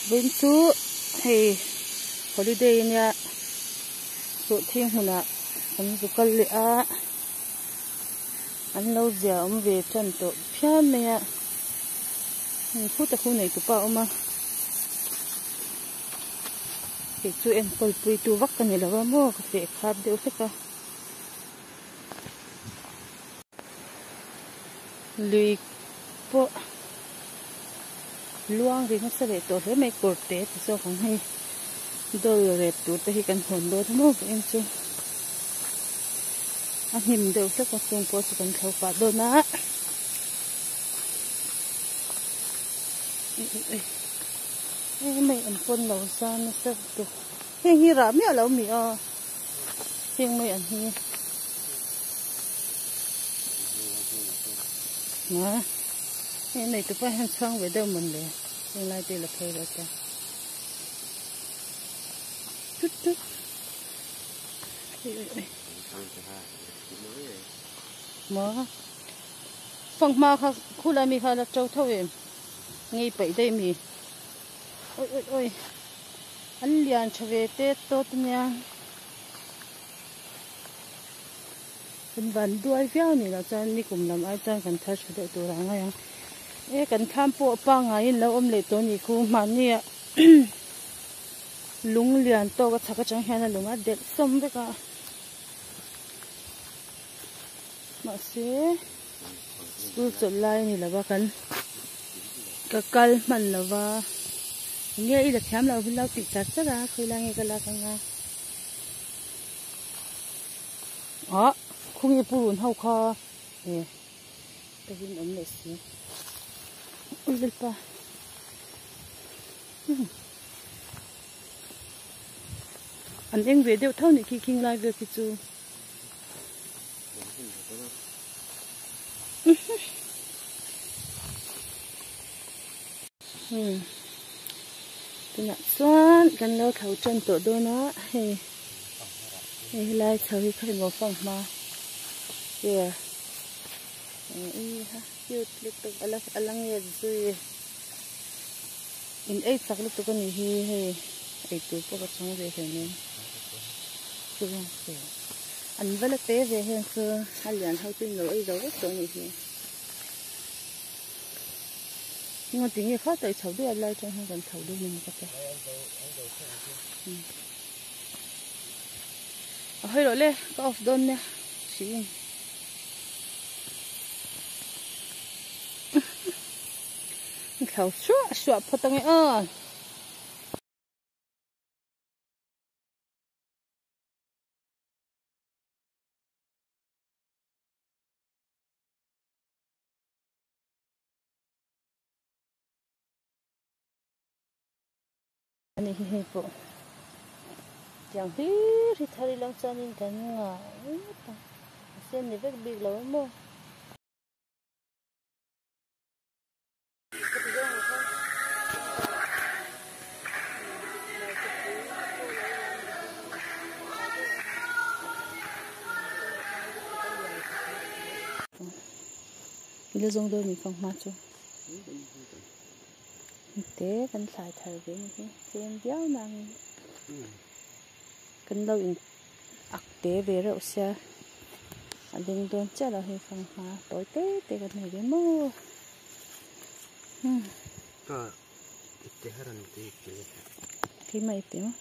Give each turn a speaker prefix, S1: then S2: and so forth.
S1: Vawiin chu hei holiday ania sawhthing hmunah kan zu kal leh a an lo zia awm ve tan tawh phian mai a khuta khu nei tupa a awm a kei chu enkawl pui tu vak ka ni lo a maw ka feh khat deuh hlek a. Lui pawh luang ri nasa leh tawh hle mai kawr te ti zawk ang hei dawl rep tur te hi kan hawn dawn a maw vawiin chu a hnim deuh hlek a chung pawh chu kan thlo pah dawn a hei an pawn lo zan nasa lutuk heng hi rah miah lo mi a. Heng mai an hi a hei nei tu pa hian chhuang ve deuh mawn le heng lai te la phei rawh ta tut tut maw fanghma kha khulai mi kha la to tho em ngei paih daih mi oi oi oi. An lian tha ve tet tawt ania. Kan van duai viau ni loh chuan nikum lam ai chuan kan thar tha deuh tur ang ngai ang. E kan thlam pawh pangaiin lo awm leh tawh a nih khu mahni ah lung lian tawk a chhak atang hian a lung a delh sawm vek a. Mahse school chawlh lai a ni lo va kan ka kal hman lo va enge i la thiam lo hi lo tih char char a khawi lai nge ka lak anga ah khawnge purun ho kha e ka rin awm leh si ui lalpa an eng ve deuh tho nih khi khing lai vel khi chu. Tunah chuan kan lo thlo tan tawh dawn a hei hei helai chho hi khawi maw fanghma chair ha cute lutuk a la a la nget zui in ei chak lutuk a nih hi hei eitur pawh ka chang ve hleinem. An va la te ve heng chu a lian ho chu in lo ei zo vek tawh a nih hi. Enga ti nge kha taih chho deuh a lai atang hian kan chho dawn emaw ka tia. A hawi loh le ka off dawn nia hriin. Thlau suah suah phawt ange aw. Ani hi hei pawh tiang hlir hi thar ila chuanin kan ngah ngawt ang a sen ni vek bik lo emaw. Ila zawng dawn mi fanghma chu te kan thlai thar ve ni hi tlem viau nangin kan lo in ak te ve reuh sia a ding dawn chiah lo hei fanghma tawi te te kan nei ve maw.
S2: Ka ipte haran te ipte le.
S1: Keimah ipte maw?